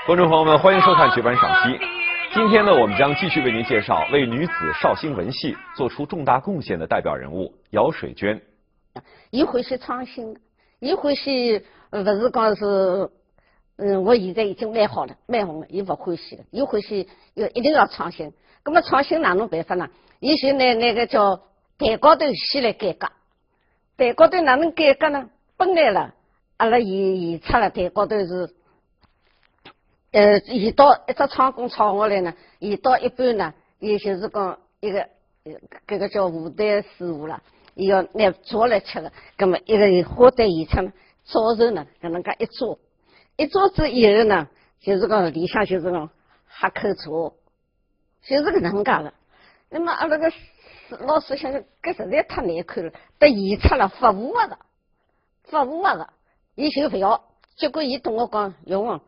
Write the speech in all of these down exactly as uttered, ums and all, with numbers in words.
观众朋友们，欢迎收看《绝版赏析》。今天呢，我们将继续为您介绍为女子绍兴文戏做出重大贡献的代表人物姚水娟。伊欢喜创新，伊欢喜，呃，勿是讲是，嗯，我现在已经蛮好了，蛮红了，伊勿欢喜了，伊欢喜要一定要创新。葛末创新哪能办法呢？伊就拿那个叫台高头戏来改革。台高头哪能改革呢？本来了，阿拉演演出了台高头是，呃，演到一只唱功唱下来呢，演到一半呢，伊就是讲一个，呃，搿个叫舞台师傅了，伊要拿捉来吃个，葛末一个花旦演出呢，捉住呢，搿能介一捉，一捉住以后呢，就是讲里向就是讲喝口茶，就是搿能介个。那么阿拉个老师想想，搿实在太难看了，得演出了，勿符合个，勿符合个，伊就勿要。结果伊同我讲，永红，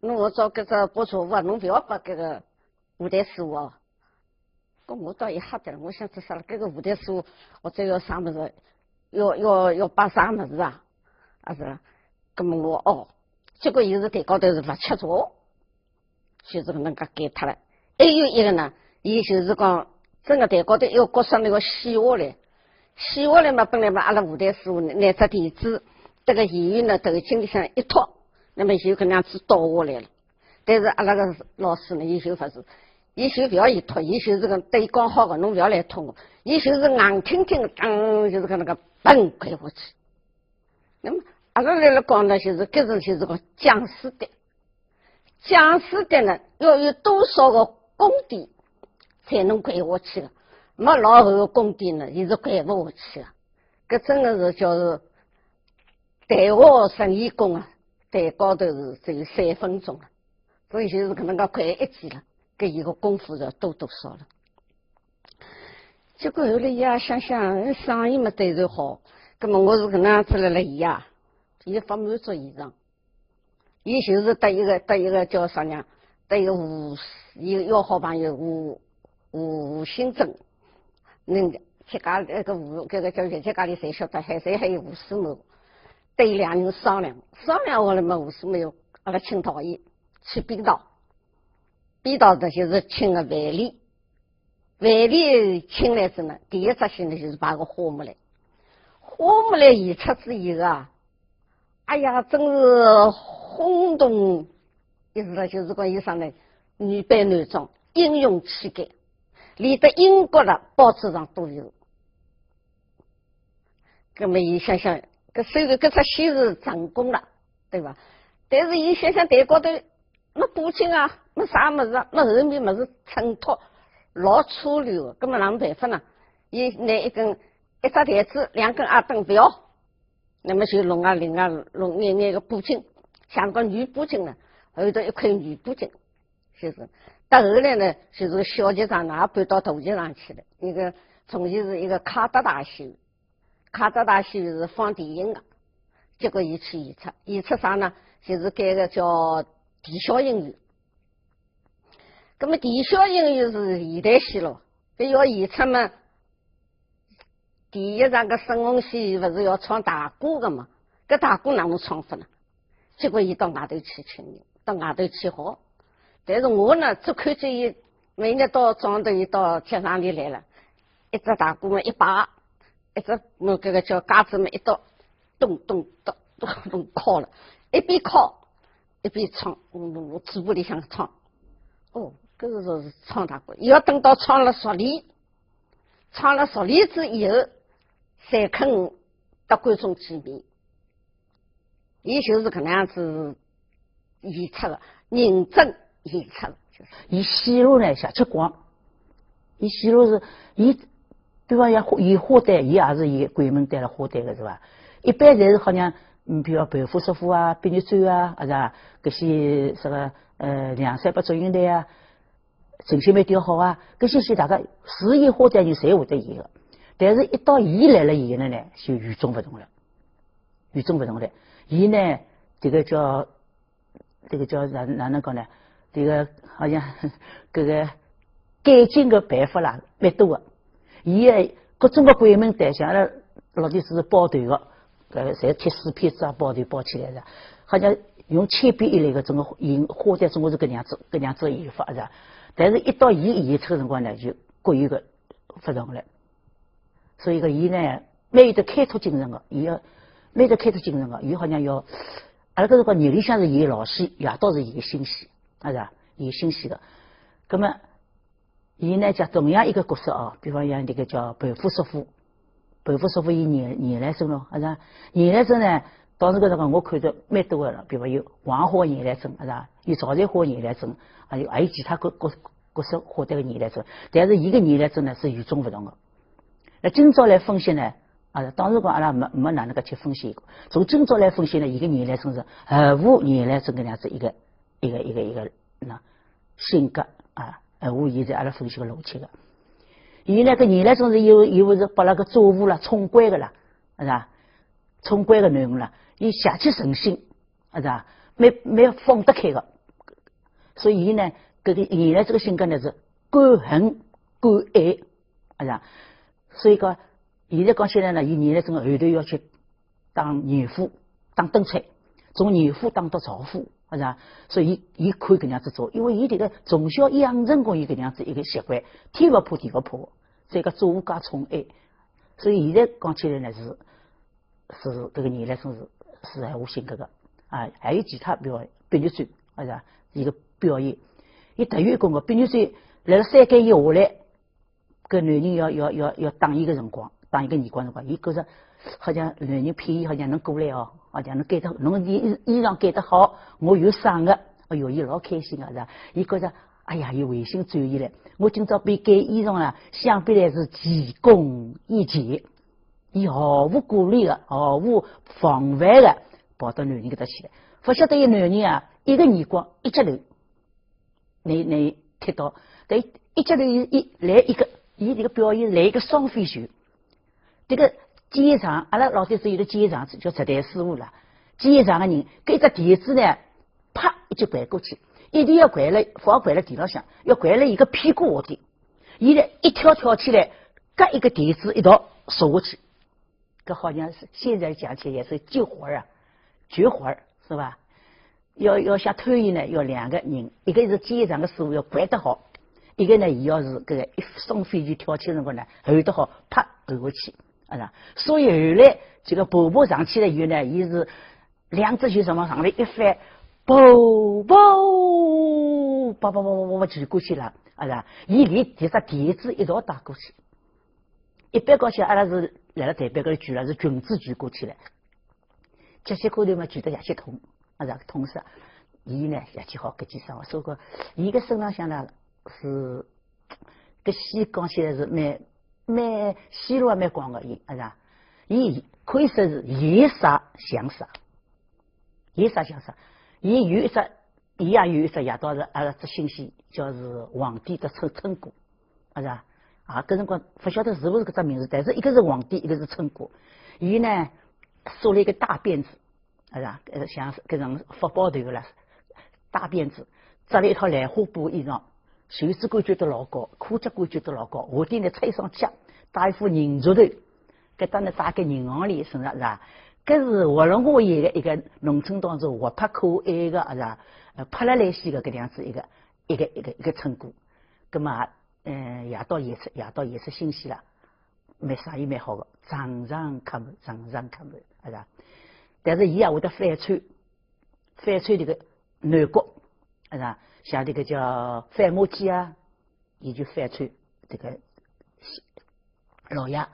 侬我做搿只播出啊，侬勿要摆搿个舞台书哦。搿我倒也吓得了，我想这啥了？搿个舞台书，我这要啥物事？要要要摆啥物事啊？啊是啦。葛末我哦，结果伊是台高头是勿吃茶，就是搿能介改脱了。还有一个呢，伊就是讲，整个台高头一个角色那个戏下来，戏下来嘛，本来嘛，阿拉舞台书拿只垫子，迭个演员呢，头颈里向一托，那么就搿能样子倒下来了。但是阿拉个老师呢，伊就勿是，伊就勿要伊托，伊就是讲对伊讲好个，侬勿要来托我，伊就是硬挺挺个，当，就是搿能介嘣掼下去。那么阿拉来了讲呢，就是搿种就是个僵尸的，僵尸的呢，要有多少个功底才能掼下去个？没老厚个功底呢，伊是掼勿下去个。搿真个是叫是 台下神医功啊，台高头是只有三分钟了，所以就是搿能介掼一记了，搿伊个功夫是多多少了。结果后来伊也想想，生意嘛对头好，葛末我是搿能样子辣辣伊啊，伊勿满足以上，伊就是搭一个搭一个叫啥呢，搭一个吴，伊个要好朋友吴吴吴新政， 人家自家搿个吴，搿个叫自家里侪晓得，还侪还有吴世母，搭伊两人商量，商量下来嘛，吴世母又阿拉请导演去编导，编导呢就是请个范蠡，范蠡请来之呢，第一只戏呢就是排个花木兰，花木兰演出之以后啊，哎呀，真是轰动一时了，就是讲伊啥呢，女扮男装，英雄气概。 连得英国的报纸上都有。葛末伊想想，搿虽然搿只戏是成功了，对伐？但是伊想想台高头没布景啊，没啥物事啊，没后面物事衬托，老粗陋个，葛末哪能办法呢？伊拿一根一只台子，两根矮凳勿要， 那么就弄啊另外弄眼眼个布景，像个女布景呢，后头一块女布景，就是。到后来呢，就是小剧场呢，也搬到大剧场去了。一个从前是一个卡德大戏院，卡德大戏院是放电影个，结果伊去演出，演出啥呢？就是搿个叫啼笑因缘。那么啼笑因缘是现代戏咯，搿要演出嘛， 第一场个沈凤喜勿是要唱大鼓个嘛？搿大鼓哪能唱法呢？结果伊到外头去请人，到外头去学。但是我呢，只看见伊每日到庄头，伊到剧场里来了，一只大鼓嘛一摆，一只么搿个叫架子嘛一倒，咚咚咚咚咚敲了，一边敲一边唱，我我嘴巴里向唱。哦，搿个是唱大鼓，伊要等到唱了熟练， 唱了熟练之以后，才肯搭观众见面。伊就是搿能样子演出个，认真演出个，就是。伊戏路呢，邪气广。伊戏路是，伊，对伐？演花，演花旦，伊也是演闺门旦了花旦个是伐？一般侪是好像，嗯，比如说盘夫、叔父啊、毕玉洲啊，啊是啊，搿些啥个，呃，梁山伯祝英台啊， 陈秀梅调好啊，搿些戏大家是演花旦人侪会得演个，但是一到伊来了演了呢，就与众不同了，与众不同了。伊呢，这个叫，这个叫哪，哪能讲呢？这个好像，搿个改进个办法啦，蛮多个。伊个各种个闺门旦，像阿拉老底子是包头个，搿侪贴四片纸啊，包头包起来个，好像用千篇一律个总归演化得总归是搿样子，搿样子个演法是吧？但是一到伊演出个辰光呢，就各有个勿同了。所以讲伊呢，蛮有得开拓精神个，伊要蛮有得开拓精神个，伊好像要，阿拉搿辰光日里向是演老戏，夜到是演新戏，啊是吧？演新戏个。葛末伊呢，像同样一个角色哦，比方像迭个叫盘夫叔父，盘夫叔父演严严兰贞咯，啊是吧？严兰贞呢，当时搿辰光我看得蛮多个了，比方有王化个严兰贞，啊是吧？有赵才化个严兰贞，还有还有其他角角角色化迭个严兰贞，但是伊个严兰贞呢是与众勿同个。那今朝来分析呢，啊，当时讲阿拉没没哪能介去分析过，从今朝来分析呢，伊个严兰贞是毫无严兰贞搿样子一个一个一个一个那性格啊，毫无现在阿拉分析个逻辑个。伊呢，搿严兰贞是有有是拨拉个祖父啦宠惯个啦，是吧？宠惯个囡儿啦，伊邪气成性，啊是吧？蛮蛮放得开个。所以伊呢，搿个严兰贞个性格呢是敢恨敢爱，啊是吧？所以讲，现在讲起来呢，伊严兰贞后头要去当严夫，当灯差，从严夫当到朝夫，啊是吧？所以伊伊可以搿样子做，因为伊迭个从小养成过伊搿样子一个习惯，天勿怕地勿怕，再加祖父介宠爱，所以现在讲起来呢是是搿个严兰贞是是闲话性格个啊，还有其他表演，毕玉珍，啊是吧？伊个表演，伊特有一个辰光，毕玉珍来了三更以后来，搿男人要要要要打伊个辰光，打伊个耳光辰光，伊觉着好像男人骗伊，好像侬过来哦，好像侬改得侬衣衣裳改得好，我有赏个，哎哟，伊老开心个是吧？伊觉着，哎呀，伊回心转意了，我今朝被改衣裳啊，想必来是奇功一件。伊毫无顾虑个，毫无防范个跑到男人搿搭去了，勿晓得伊男人啊，一个耳光一记头，拿拿踢倒，但一记头伊伊来一个，伊迭个表演来一个双飞球。迭个健场，阿拉老早子有个健场叫实弹师傅啦，健场个人，搿一只垫子呢，啪一记掼过去，一定要掼了，勿好掼了地浪向，要掼了伊个屁股下底。伊呢一跳跳起来，搿一个垫子一道坐下去。搿好像是现在讲起来也是绝活儿啊，绝活儿是吧？要要想脱衣呢，要两个人，一个是健场个师傅要掼得好，一个呢，伊要是搿个一双飞球跳起来辰光呢，后得好，啪，后下去，啊啦。所以后来这个婆婆上去了以后呢，伊是两只手上往上头一翻，婆婆，啪啪啪啪啪啪就过去了，啊啦。伊连迭只垫子一道带过去。一般讲起阿拉是辣辣台北搿里举了，是裙子举过去了。 脚膝关头嘛举得邪气痛，啊是痛煞。伊呢邪气好，搿记生活，所以讲伊个身浪向呢是搿戏讲起来是蛮蛮戏路也蛮广个，伊啊是，伊可以说是演啥像啥，演啥像啥。伊有一只，伊也有一只夜到是阿拉只新戏，叫是皇帝的称称呼，啊是啊，啊搿辰光勿晓得是勿是搿只名字，但是一个是皇帝，一个是称呼。伊呢梳了一个大辫子， 啊是啊，呃，像搿种福宝头个啦，大辫子，着了一套兰花布衣裳，袖子管卷得老高，裤脚管卷得老高，下底呢穿一双脚，戴一副银镯头，搿搭呢戴个银项链，身上是啊，搿是活龙活现个一个农村当中活泼可爱个啊是啊，呃，泼辣来西个搿样子一个一个一个一个称呼。葛末，呃，夜到演出，夜到演出新戏了，蛮生意蛮好个，场场客满，场场客满，啊是啊。但是伊也会得反串， 反串迭个男角，啊是啊，像迭个叫范马记啊，伊就反串迭个老爷，啊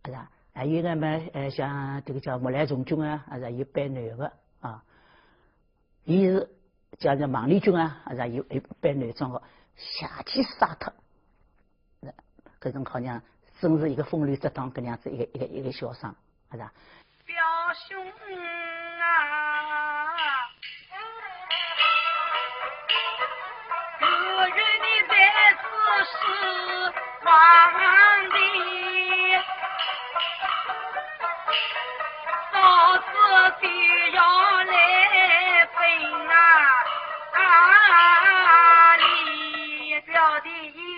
是啊，还有个嘛，呃，像迭个叫木兰从军啊，啊是啊，伊扮男个啊，伊是叫是孟丽君啊，啊是啊，伊伊扮男装个，邪气煞脱。 搿种好像真是一个风流倜傥搿样子一个一个一个小生，是吧？表兄啊，我与你在此是皇帝，嫂子的要来奔啊，啊哩，表弟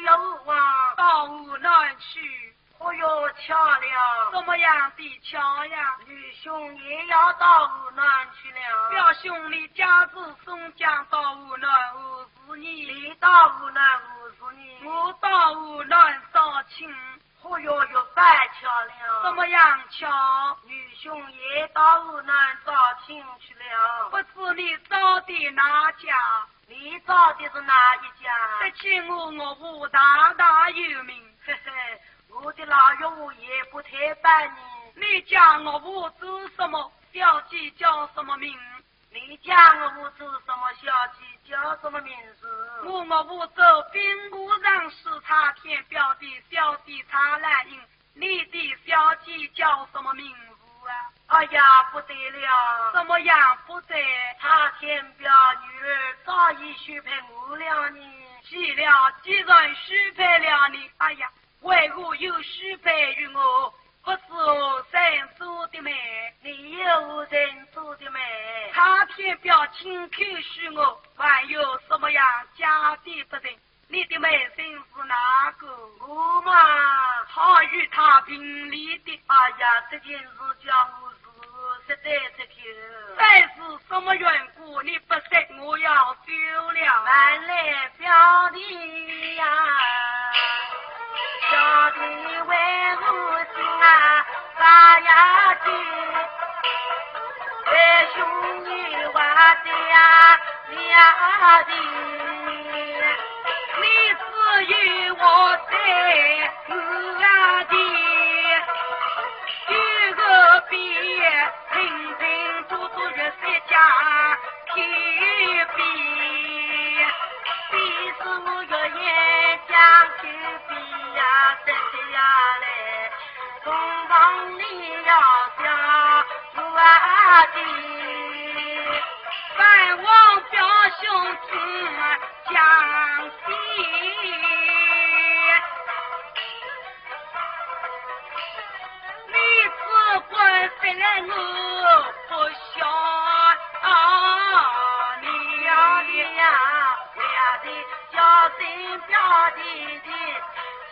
有望到河南去。哦哟，巧了。怎么样的巧呀？愚兄也要到河南去了。表兄，你家住松江，到河南何事呢？你到河南何事呢？我到河南招亲。哦哟哟，反巧了。怎么样巧？愚兄也到河南招亲去了。不知你招的哪家？ 你招的是哪一家？说起我岳父大大有名。嘿嘿，我的老岳父也不推扳呢。你家岳父做什么？小姐叫什么名？你家岳父做什么？小姐叫什么名字？我岳父做兵部尚书查天表的小姐查兰英。 你的小姐叫什么名字啊？哎呀，不得了。怎么样不得？查天表女儿早已许配我了呢。是了，既然许配了你，哎呀，为何又许配于我？不是我认祖的么？你有认祖的么？查天表亲口许我，还有什么样假的不成？ 你的媒人是哪个？我嘛。好与他评理的。哎呀，这件事叫我是实在吃惊。这是什么缘故？你不说我要走了。慢来，表弟呀，表弟为何心啊发呀急？为兄有话对呀 表弟，你只有我在我的，有个别平平做做月色家天边，比是我月夜将天边呀，这下来，东方里要下我的。 万望表兄听讲起，你只管说来我不晓得。表弟呀，表弟，小心表弟的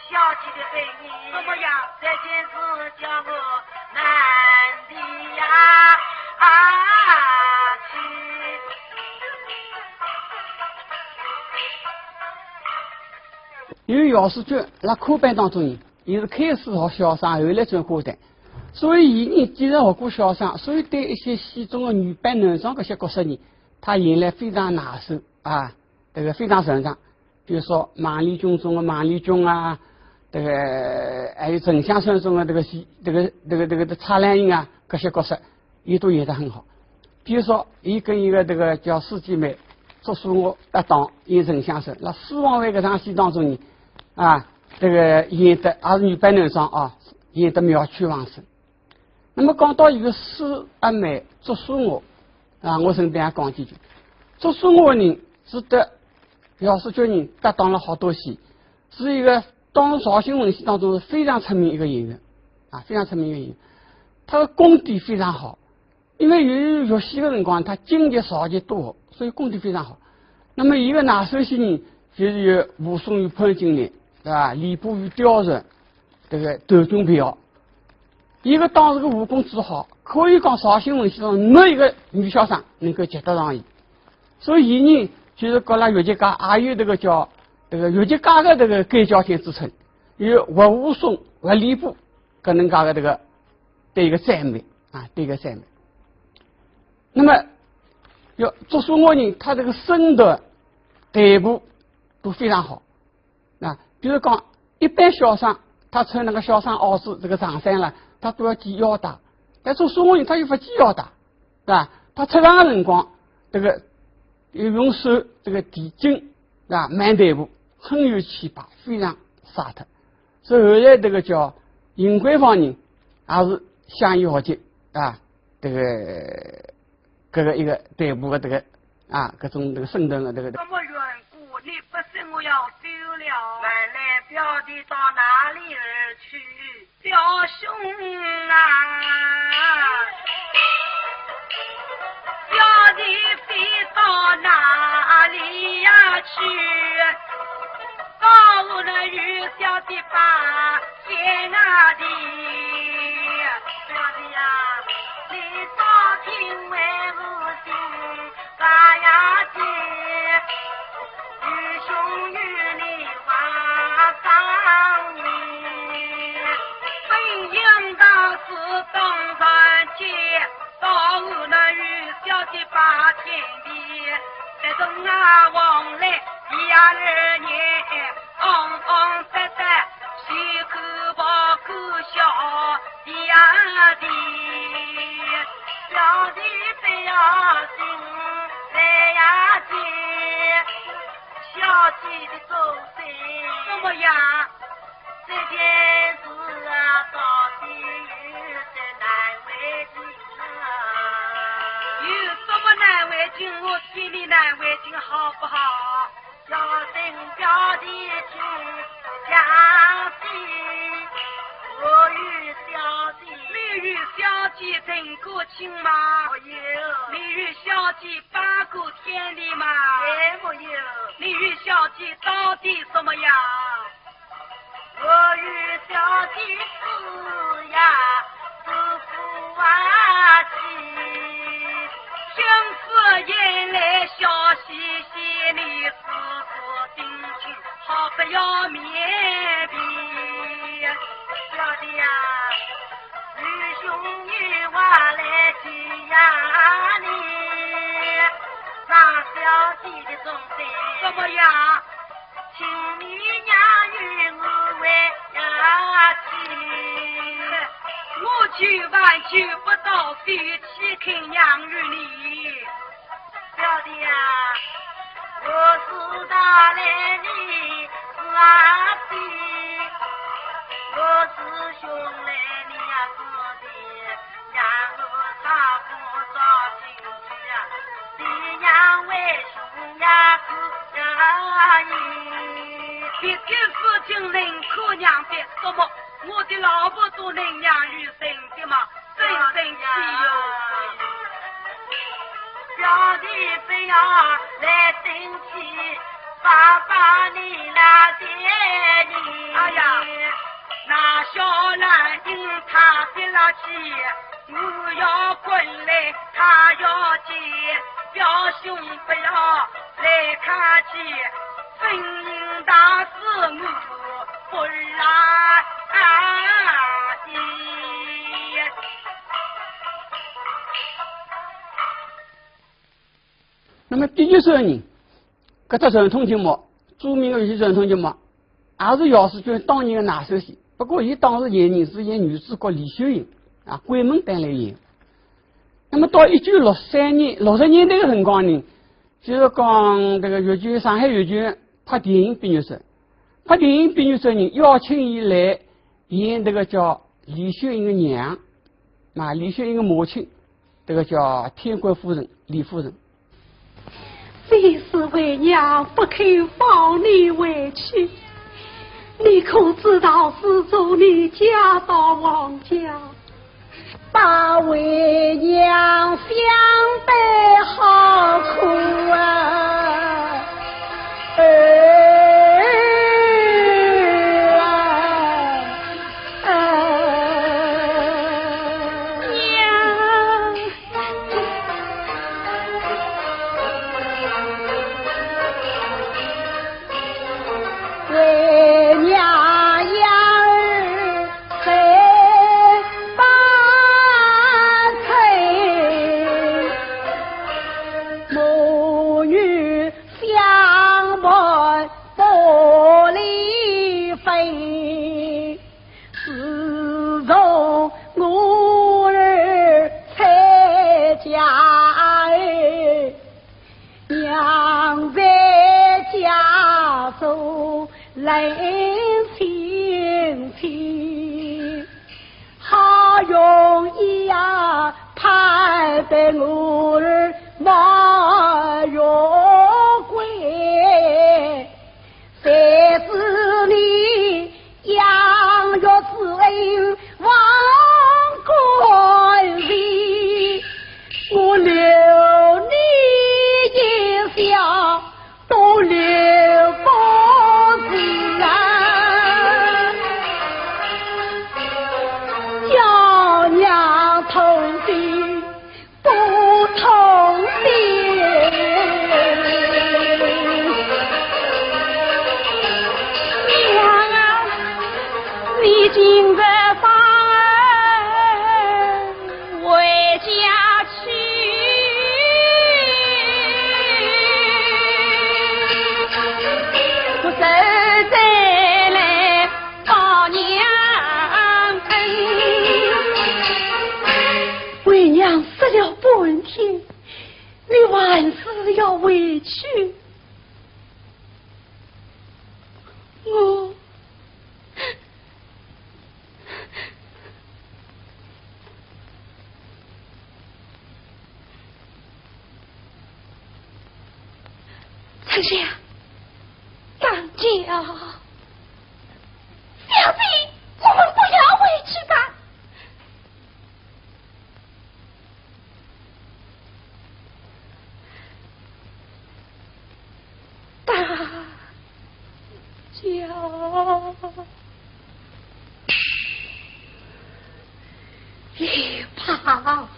小姐的背影。怎么样？这件事叫我难的呀，啊，去。因为姚世娟辣科班当中呢，伊是开始学小生，后来转花旦，所以伊呢既然学过小生，所以对一些戏中的女扮男装搿些角色呢，伊演来非常拿手啊，这个非常擅长。 比如说孟丽君中的孟丽君啊，这个还有沉香传中的这个戏，这个这个这个这个蔡兰英啊，搿些角色，伊都演得很好。比如说，伊跟一个这个叫世纪妹祝淑娥搭档演沉香传，辣《书房会》搿场戏当中呢，啊，这个演得也是女扮男装啊，演得妙趣横生。 那么讲到一个师阿妹祝淑娥，啊，我顺便也讲几句。祝淑娥呢，是搭姚世娟呢搭档了好多戏，是一个当时绍兴文戏当中是非常出名一个演员，啊，非常出名一个演员。她的功底非常好，因为由于学戏的辰光，她京剧、绍剧都学，所以功底非常好。那么一个拿手戏呢，就是有武松与潘金莲，对吧？吕布与貂蝉，这个《投军瓢》。 伊个当时个武功之好，可以讲绍兴文戏上没一个女小生能够及得上伊。所以伊呢，就是讲辣越剧界也有这个叫，这个越剧界的这个改叫天之称，有活武松、活吕布搿能介的这个，对一个赞美啊，对一个赞美。那么，要祝淑娥呢，她这个身段、台步都非常好。 啊，比如讲，一般小生，他穿那个小生袄子，这个长衫了，他都要系腰带。但祝淑娥呢，他又不系腰带，对吧？他出场的辰光，这个用手这个提颈，啊，慢台步，很有气派，非常洒脱。所以后来这个叫尹桂芳呢，也是向伊学习，啊，这个 搿个一个台步的这个，啊，搿种这个身段的这个。什么缘故？你不说我要走了。慢来，表弟到哪里而去？表兄啊，表弟飞到哪里呀去？到我那愚小的八仙啊的，表弟呀，你早听为父亲把呀姐，愚兄与你话商议，本应当是当然见，到我那愚小姐把天地，这种啊往来一二年。 昂昂塞塞，西口跑口小呀的，小弟不要紧，来呀姐，小姐的忠心。怎么样？这件事啊，到底有些难为情啊。有什么难为情？我替你难为情，好不好？ 小心表弟请相信，我与小姐。你与小姐成过亲吗？没有。你与小姐拜过天地吗？也没有。你与小姐到底怎么样？我与小姐是呀，是夫啊妻。心思眼泪笑嘻嘻，你 是不定情，好不要面皮。小弟呀，愚兄有话来提呀你，那小姐的忠心。怎么样？请你娘与我为呀亲。我求还求不到，谁岂肯让与你？ 小弟呀，我是大来你是啊的，我是兄来你呀是的，让我差不着进去呀，你让为兄呀是呀你。这件事情能可让的，怎么我的老婆都能让与人的吗？ 真生气哟！表弟不要来生气，爸爸你那些你。哎呀，那小兰因他的那气，我要滚来他要急，表兄不要来客气，婚姻大事我 不然的。那么第一首呢，搿只传统节目，著名的一些传统节目，也是姚世君当年的拿手戏。不过伊当时演呢是演女主角李秀英啊，闺门旦来演。那么到一九六三年，六十年代的辰光呢，就是讲这个越剧，上海越剧拍电影《碧玉扇》，拍电影《碧玉扇》呢，邀请伊来 演这个叫李秀英的娘，啊，李秀英的母亲，这个叫天官夫人，李夫人。非是为娘不肯放你回去，你可知道自从你嫁到王家，把为娘想得好苦啊！还是要回去。我，春香，当家。小姐，我们不要回去吧。 大家。李豹，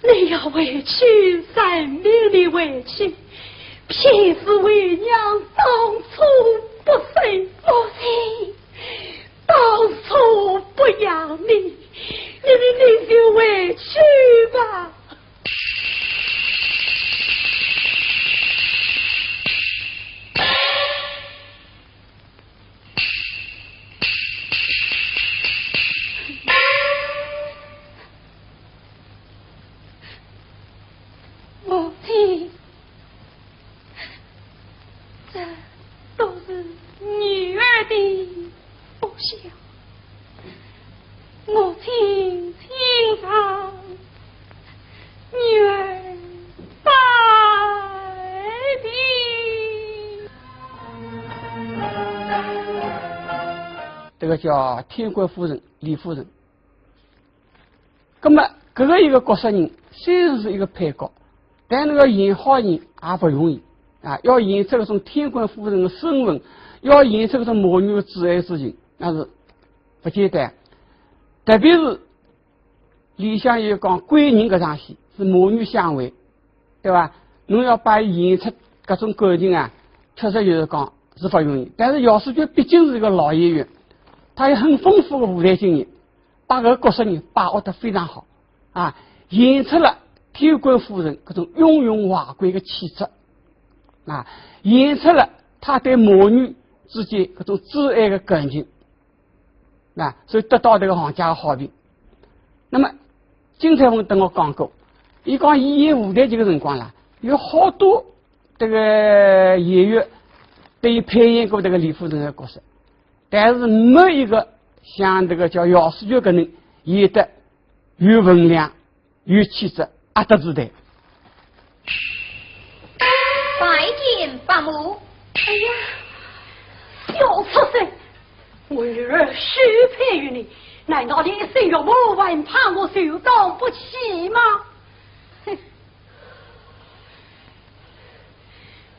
你要回去，任凭你回去，偏是为娘当初不生。母亲，当初不养你，你，你，你就回去吧。 母亲，这都是女儿的不孝。母亲请上，女儿拜别。这个叫天官夫人，李夫人。 那么，搿个一个角色人，虽然是一个配角，但是要演好人也勿容易啊！要演出搿种天官夫人的身份，要演出搿种母女的至爱之情，那是勿简单。特别是里向有讲闺人搿场戏，是母女相会， 对吧？侬要把伊演出搿种感情啊，确实就是讲是勿容易。但是姚思君毕竟是一个老演员，他有很丰富的舞台经验，把搿个角色呢把握得非常好啊，演出了天官夫人搿种雍容华贵的气质啊，演出了他对母女之间搿种至爱的感情。 那所以得到这个行家的好评。那么金采凤跟我讲过，伊讲伊演舞台剧的辰光啦，有好多这个演员对伊配演过这个李夫人的角色，但是没一个像这个叫姚思君搿能演得有分量、 有气质，压得住台。拜见伯母。哎呀，小畜生！我女儿许配于你，难道你一声岳母还怕我就当不起吗？哼！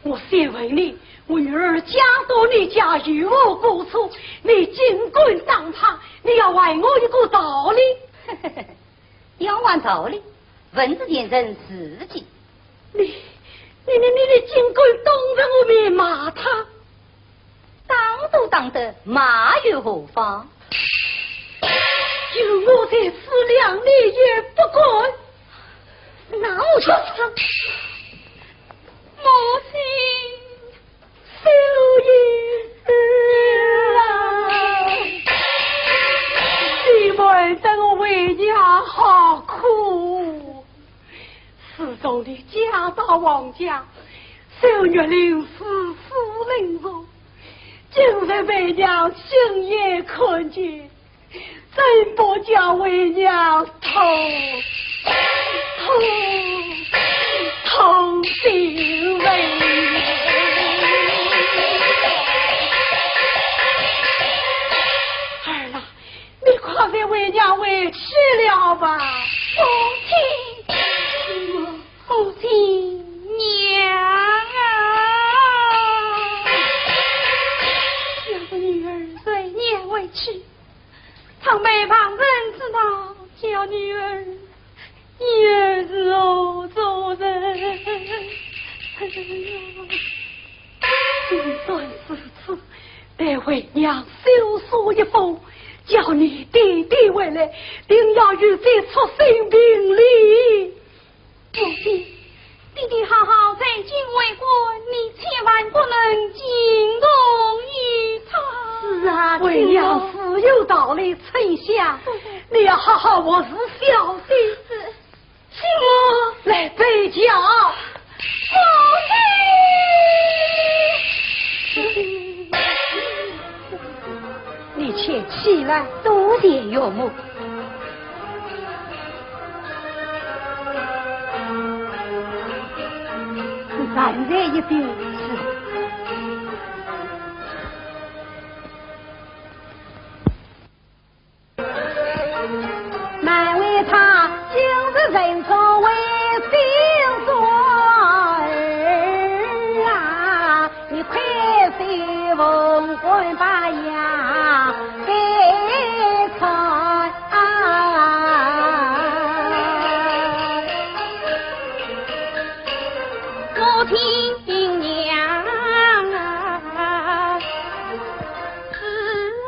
我先问你，我女儿嫁到你家有何过错？你竟敢打她，你要还我一个道理。 要问道理，问之前人自己。你，你，你，你，你竟敢当着我面骂她？打都打得，骂又何妨？有我在此，谅你也不敢。那我就……母亲。 小女儿啊，你瞒得我为娘好苦。自从你嫁到王家，小女儿临死死临终，今日为娘亲眼看见， 真不叫为娘痛，痛，痛心嘞！儿啊，你快些为娘回去了吧。母亲，母亲，娘啊！要是女儿随娘回去， 倘被旁人知道，叫女儿，女儿如何做人？就算如此，待为娘修书一封，叫你爹爹回来，定要与这畜生评理。 母亲，爹爹好好在京为官，你千万不能惊动于他。是啊，为娘自有道理，春香，你要好好服侍小姐。是。请我来备轿。你且起来，多谢岳母。你站在一边。是。 难为他今日人送为新官儿啊，你快些奉还把牙给看啊。我听娘啊，慈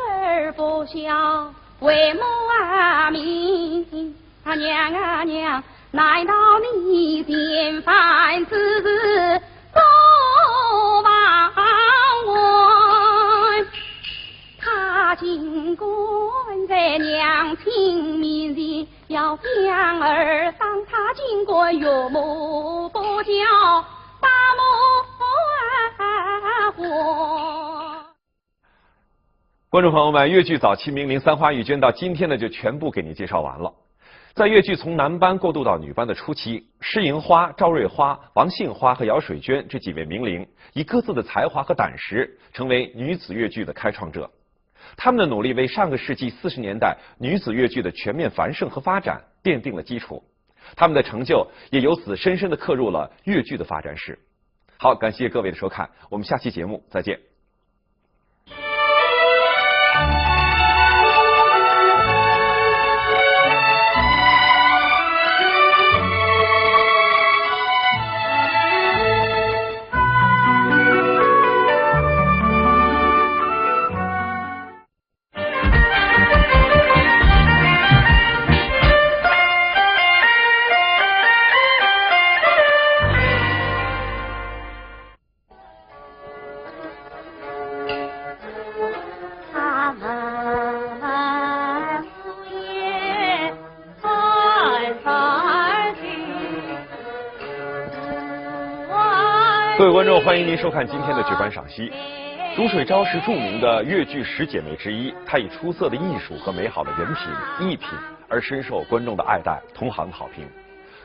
而不孝。 为母啊命，啊娘啊娘，难道你嫌烦之事不报还？他竟敢在娘亲面前要讲二声，他竟敢岳母不孝，把母啊还。 观众朋友们，越剧早期名伶《三花遇娟》到今天呢，就全部给您介绍完了。在越剧从男班过渡到女班的初期，施银花、赵瑞花、王杏花和姚水娟这几位名伶，以各自的才华和胆识，成为女子越剧的开创者。他们的努力为上个世纪四十年代女子越剧的全面繁盛和发展奠定了基础。他们的成就也由此深深地刻入了越剧的发展史。好，感谢各位的收看，我们下期节目再见。 各位观众，欢迎您收看今天的《绝版赏析》。竹水昭是著名的越剧十姐妹之一，她以出色的艺术和美好的人品、艺品而深受观众的爱戴，同行的好评。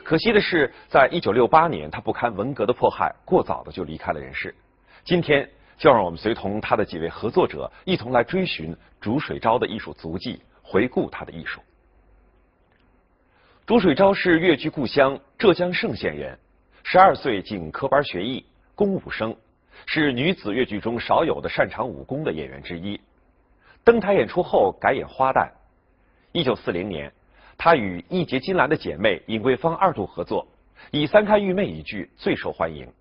可惜的是，在一九六八年，她不堪文革的迫害，过早的就离开了人世。今天，就让我们随同她的几位合作者，一同来追寻竹水昭的艺术足迹，回顾她的艺术。 竹水昭是越剧故乡浙江嵊县人，十二岁进科班学艺，攻武生，是女子越剧中少有的擅长武功的演员之一。登台演出后改演花旦。一九四零年，她与义结金兰的姐妹尹桂芳二度合作，以《三开玉妹》一剧最受欢迎。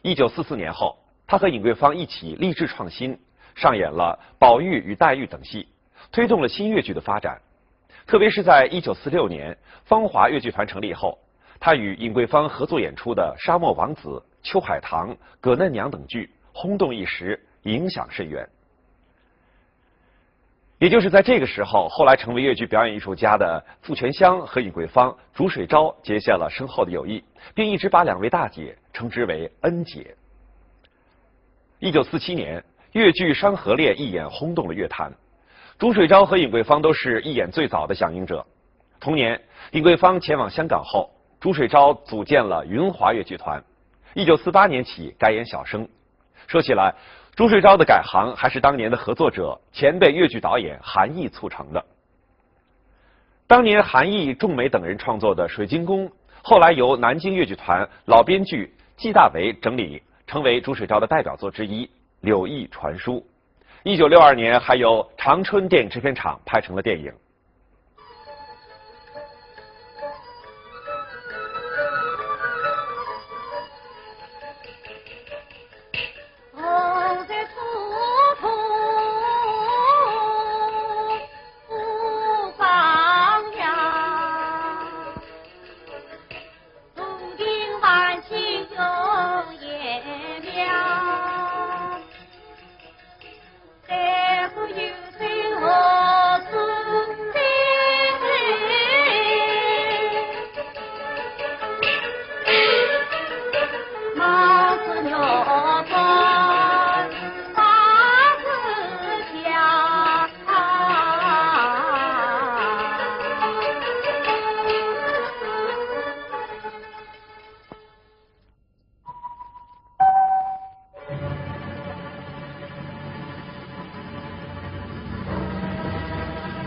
一九四四年后，她和尹桂芳一起励志创新，上演了《宝玉与黛玉》等戏，推动了新越剧的发展。 特别是在一九四六年，芳华越剧团成立后，她与尹桂芳合作演出的《沙漠王子》《秋海棠》《葛嫩娘》等剧轰动一时，影响深远。也就是在这个时候，后来成为越剧表演艺术家的傅泉香和尹桂芳、竹水昭结下了深厚的友谊，并一直把两位大姐称之为“恩姐”。 一九四七年，越剧《山河恋》一演轰动了乐坛，竹水昭和尹桂芳都是一演最早的响应者。同年，尹桂芳前往香港后，竹水昭组建了云华越剧团。一九四八年起改演小生。说起来，竹水昭的改行还是当年的合作者、前辈越剧导演韩益促成的。 当年韩益、仲美等人创作的《水晶宫》，后来由南京越剧团老编剧纪大为整理，成为竹水昭的代表作之一《柳毅传书》。一九六二年，还由长春电影制片厂拍成了电影。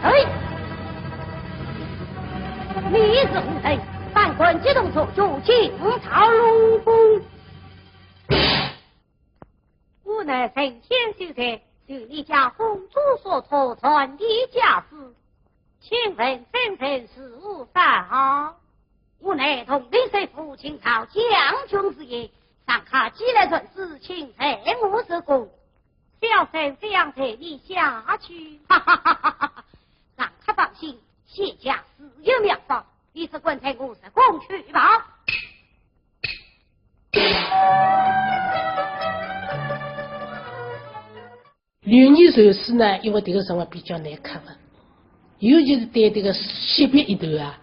哎，你是何人？胆敢激动做主，进朝龙宫。我乃神仙秀才，受你家公主所托，传递家书，请问圣人是何方？我乃洞庭首富，清朝将军之一，上下寄来传旨，请在我这宫。小生这样随你下去。哈哈哈哈哈！上客放心，谢家自有妙方，你只管在我这宫去吧。刘二受书呢，因为迭个辰光比较难看个，尤其是对迭个惜别一段啊，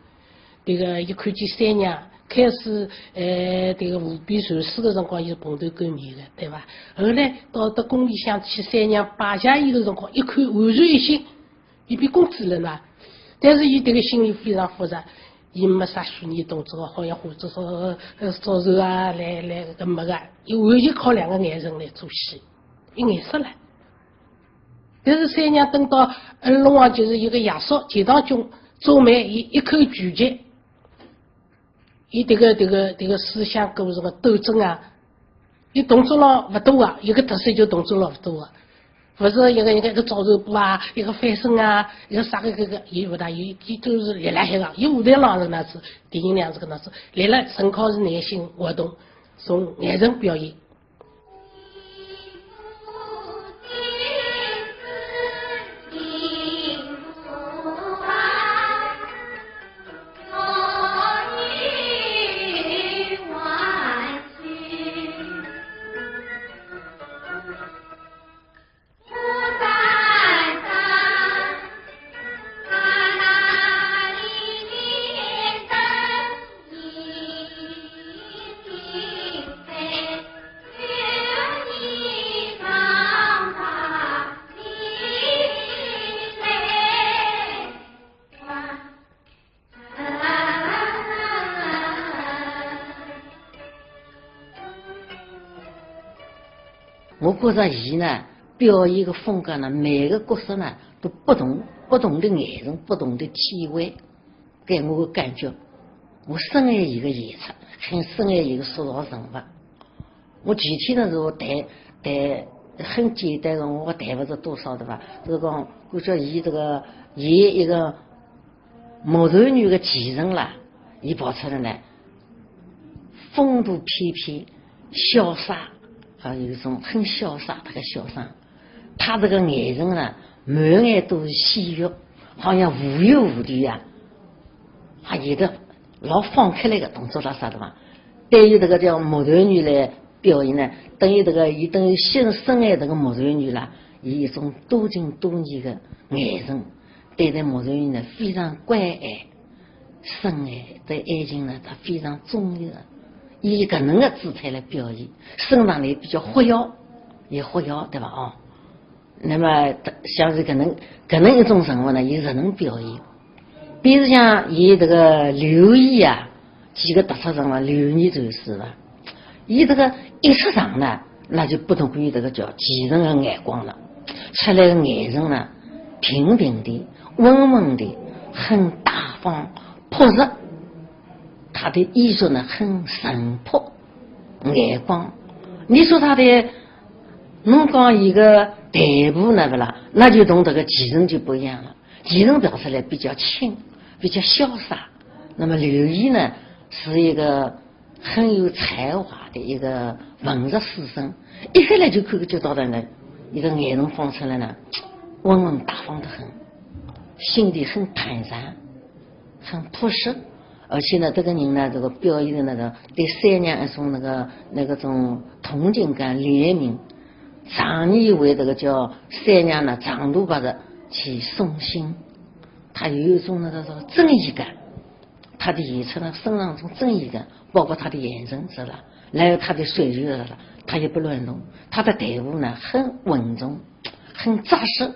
迭个一看见三娘，开始，呃，迭个无比愁思个辰光，伊是蓬头垢面个，对伐？后来到，到宫里向去，三娘拜谢伊个辰光，一看完全一新，伊变公主了呢。但是伊迭个心里非常复杂，伊没啥虚擬动作，好像化作啥，呃，啥人啊，来，来，搿没个，伊完全靠两个眼神来做戏，一眼色了。但是三娘等到，呃，龙王就是一个爷叔钱塘宫做媒，伊一口拒绝，伊迭个，迭个，迭个思想跟搿个斗争啊，伊动作了勿多啊，一个特色就动作了勿多啊。勿是一个，一个，一个招手步啊，一个翻身啊，一个啥个搿个，伊勿大，伊，伊都是立辣海个，伊舞台浪是哪子，电影里是搿能子，立辣纯靠是内心活动，从眼神表演。 我觉着伊呢，表演个风格呢，每个角色呢，都不同，不同的眼神，不同的体会，给我个感觉，我深爱伊个演出，很深爱伊个塑造人物。我前天呢，是我谈，谈，很简单个，我谈勿着多少对伐？就是讲，感觉伊这个演一个 木头女的继承啦，伊跑出来呢，风度翩翩，潇洒，啊，有一种很潇洒，她个潇洒。她这个眼神呢，满眼都是喜悦，好像无忧无虑呀，啊，演得老放开来个动作啦啥的嘛。对于这个叫木头女来表演呢，等于这个，伊等于深深爱这个木头女啦，伊一种多情多义的眼神。 对待木头女呢，非常关爱、深爱，对爱情呢，她非常中意的。以搿能个姿态来表演，身上呢也比较活跃，也活跃，对伐？哦，那么像是搿能，搿能一种人物呢，伊是能表演。比如像伊这个刘姨啊，几个特色人物，刘姨就是了。 伊这个一出场呢，那就不同于这个叫其人的眼光了。出来的眼神呢，平平的、稳稳的，很大方、朴实。她的衣着呢，很淳朴，眼光。你说她的，侬讲一个台步呢，不啦？那就同这个其人就不一样了。其人表出来比较轻，比较潇洒。那么刘姨呢，是一个 很有才华的一个文弱书生，一开来就看个就到的呢，一个眼神放出来呢，稳稳大方得很，心地很坦然，很朴实，而且呢，这个人呢，这个表演的那个对三娘一种那个，那个种同情感、怜悯，常年为这个叫三娘呢长途跋涉去送信，他有一种那个，那个正义感。 他的演出呢，身上种正义感，包括他的眼神，是吧？然后他的水准，是吧？他也不乱动，他的台步呢，很稳重，很扎实。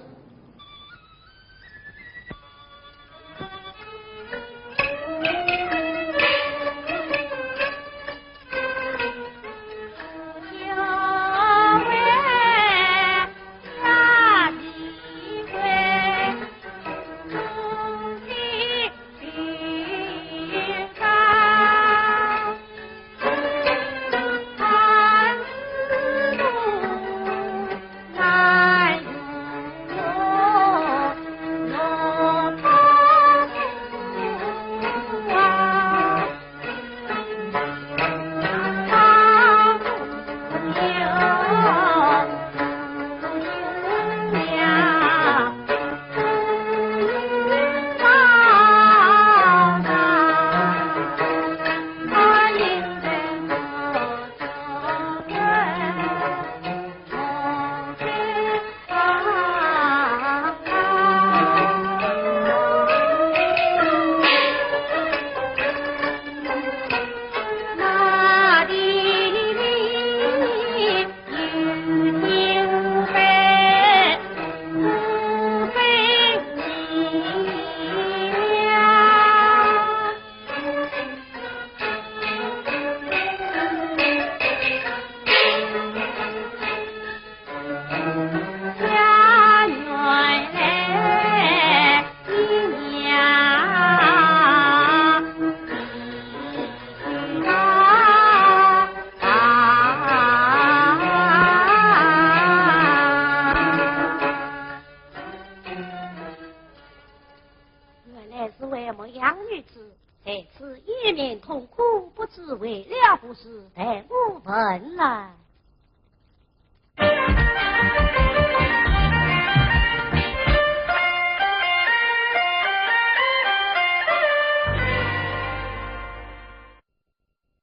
牧羊女子，在此掩面痛哭，不知为了何事，待我问来。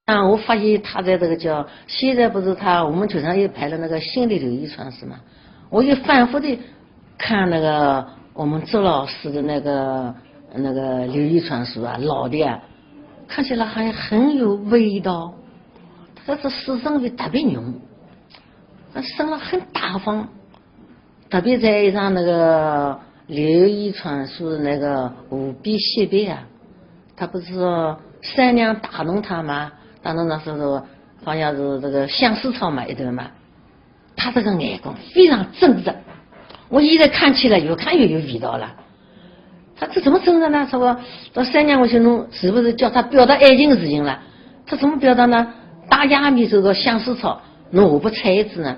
啊，我发现他在这个叫，现在不是他，我们球场也排了那个新的柳毅传书嘛，我也反复的看那个我们周老师的那个那个柳毅传书啊，老的啊，看起来还很有味道。他这书生味特别浓，他生了很大方。 特别在一场那个柳毅传书那个湖边戏班啊，他不是说三娘打动他吗？打动他说说好像是这个相思草嘛一段嘛，他这个眼光非常正直，我现在看起来越看越有味道了。他这怎么正直呢？说我到三娘，我去弄，是不是叫他表达爱情的事情了？他怎么表达呢？大家面前个相思草，侬何不采一枝呢？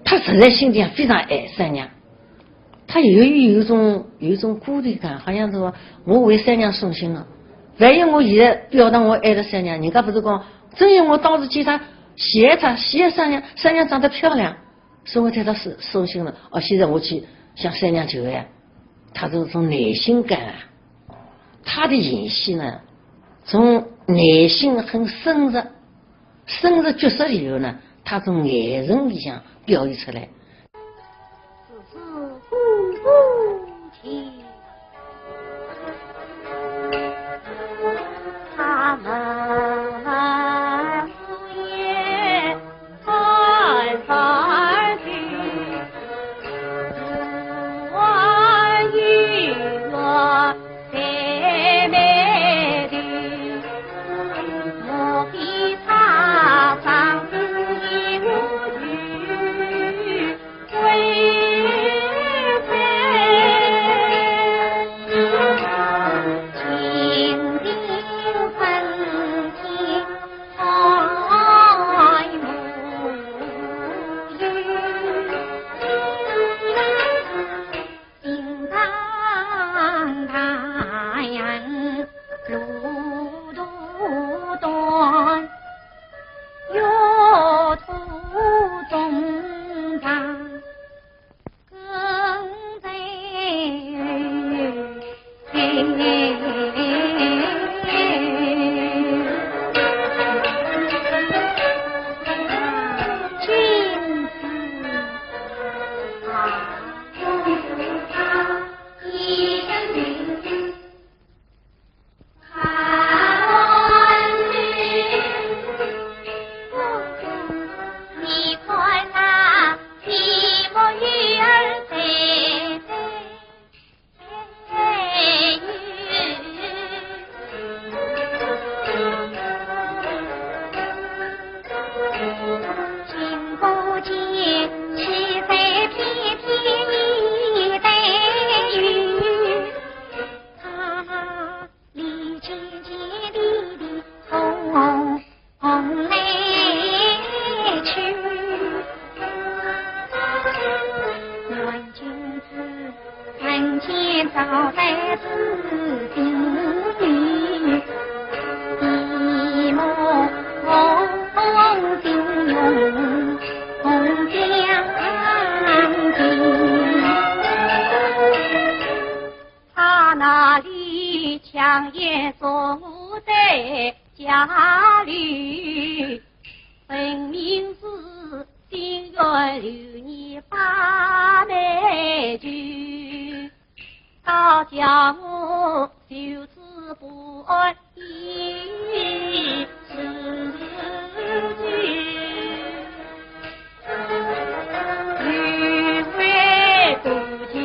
他实在心里非常爱三娘。 他由于有一种有一种孤独感，好像是说我为三娘伤心了。万一我现在表达我爱的三娘，人家不是讲，正因我当时见他，喜爱他，喜爱三娘，三娘长得漂亮，所以我对他是伤心了。哦，现在我去向三娘求爱，他是从内心感啊，他的演戏呢，从内心很深入，深入角色以后呢，他从眼神里向表现出来。 只是不服气。他们也三番去，我与我妹妹的，莫非他上次的无语？ 他那里强颜作在家里，分明是心愿留你把妹舅，倒叫我就此不安一时去，欲为不情。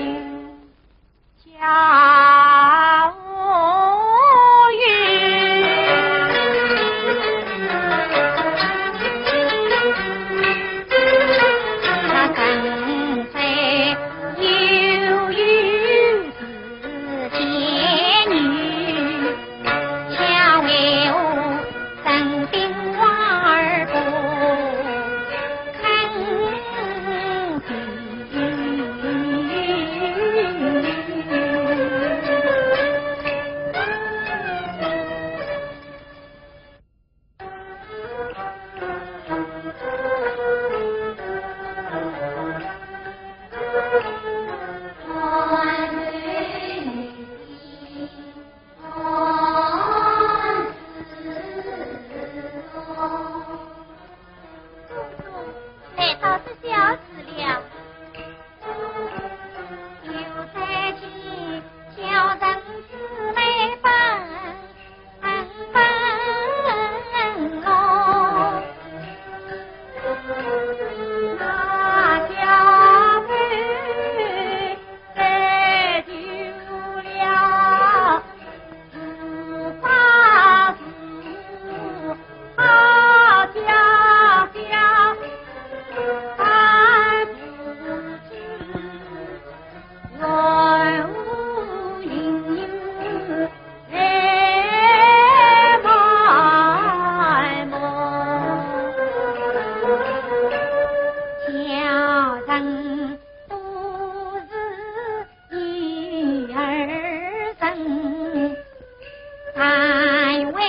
敢为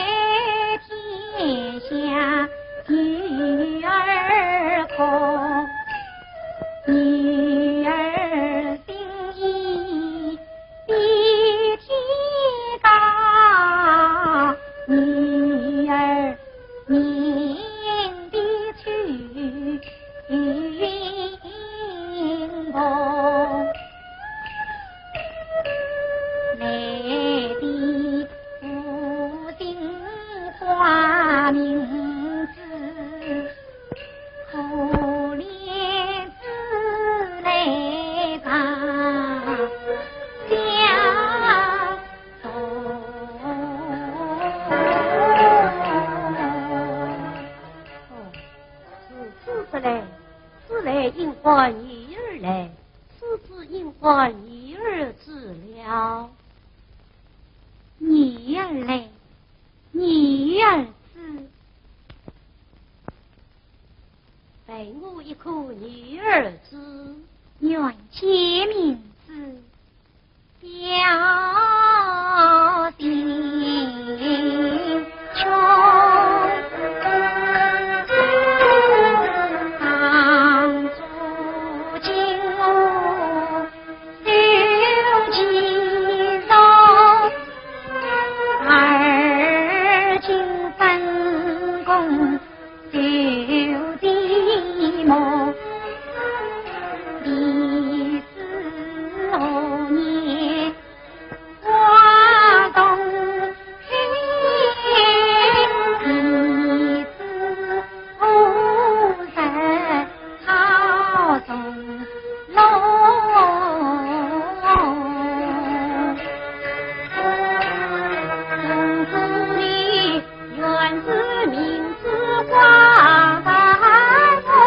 天下女儿哭，女儿心意比天高，女儿 命的去云梦。来的无心花名字，可怜之来上相 哦，如此说来，此来应该女儿来，此子应该女儿之了。女儿来，女儿之。 陪我一哭女儿之。愿解名之。小心胸，当作金屋 修其中，而今分公修其母。你是何年 花东听，你是何人好从容？公子你原是明知花旦花。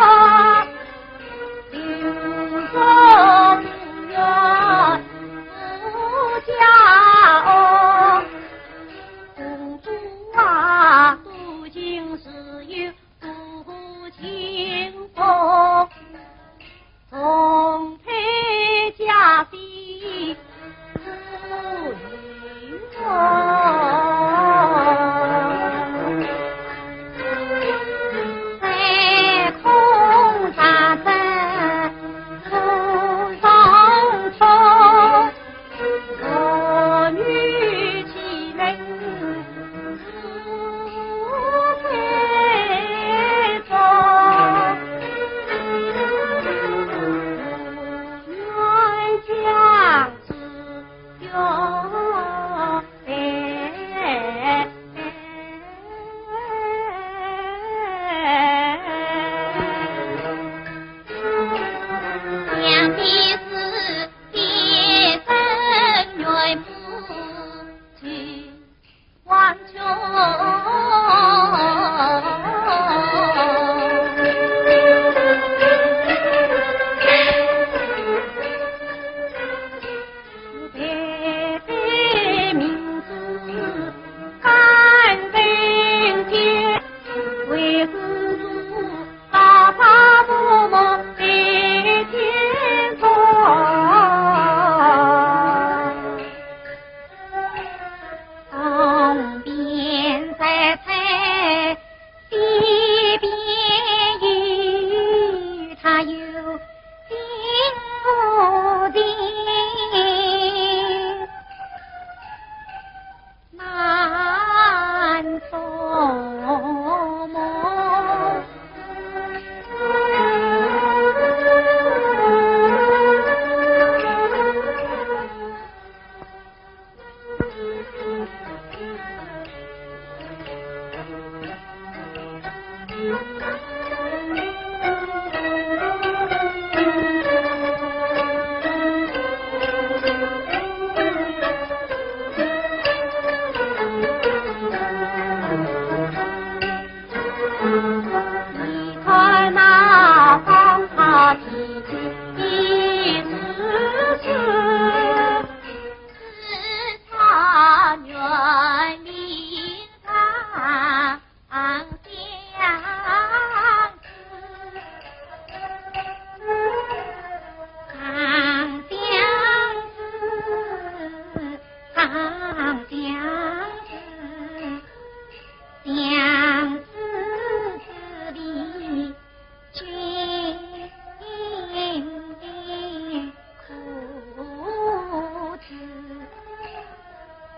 东边摘采，西边游，她有心无情。 难做梦。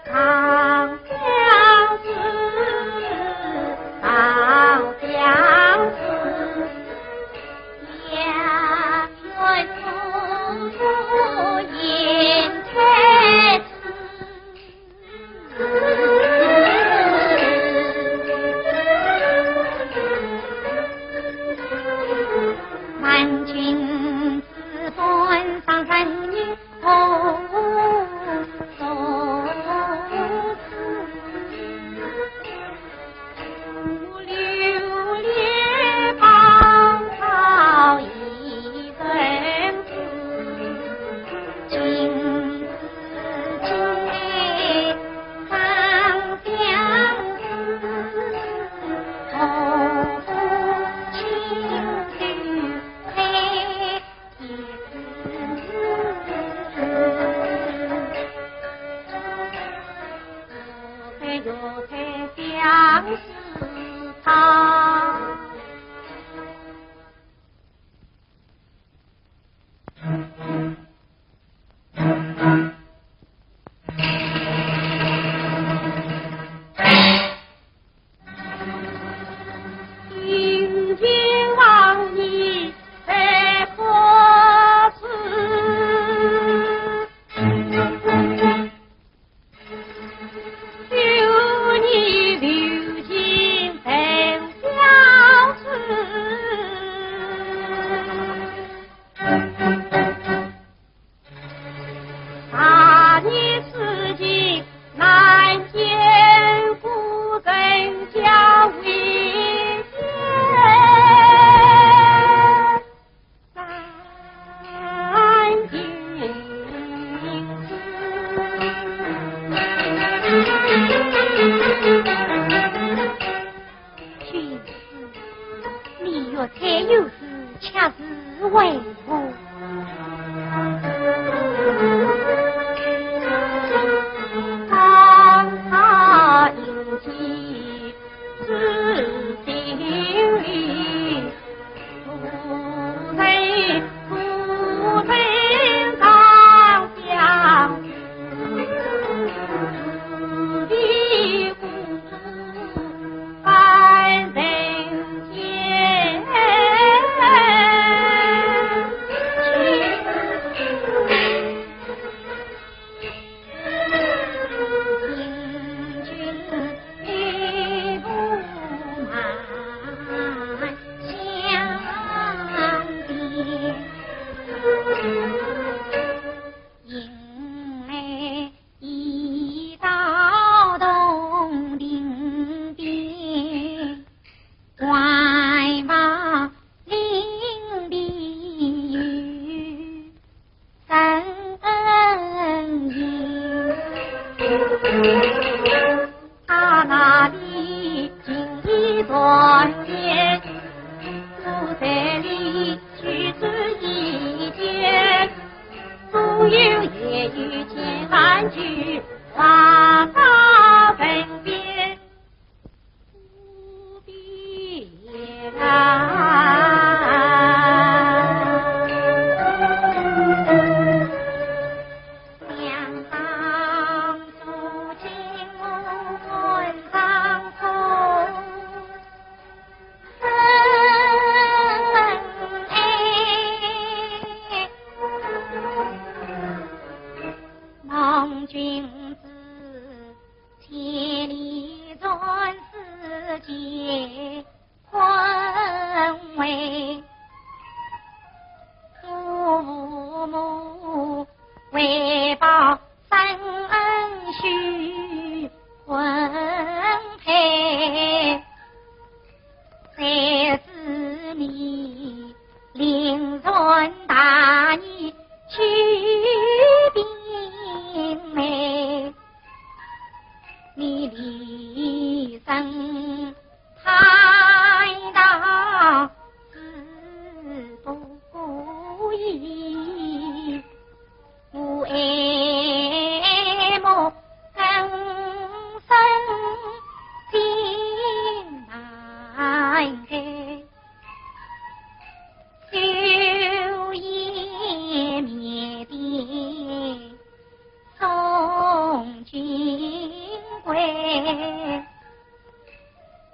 长相思，长相思，也愿共度银台词。君子，你若再有事，却是为何？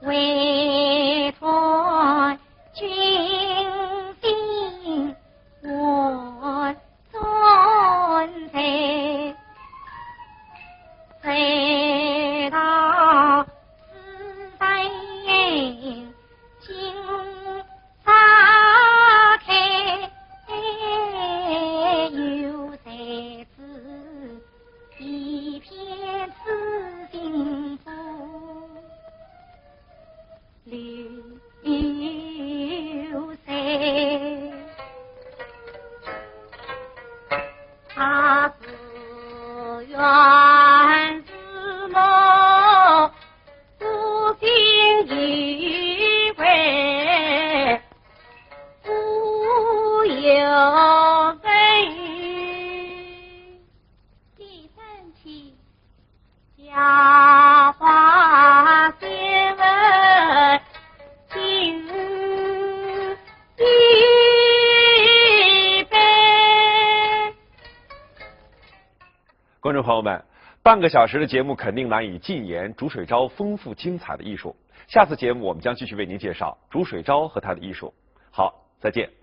为托君心我专才，谁道此番心花开，又谁知 一片痴心风流水。他自愿自谋，不信一回不由人。 第三期，佳话先闻今一杯。观众朋友们，半个小时的节目肯定难以尽言竺水昭丰富精彩的艺术。下次节目我们将继续为您介绍竺水昭和他的艺术。好，再见。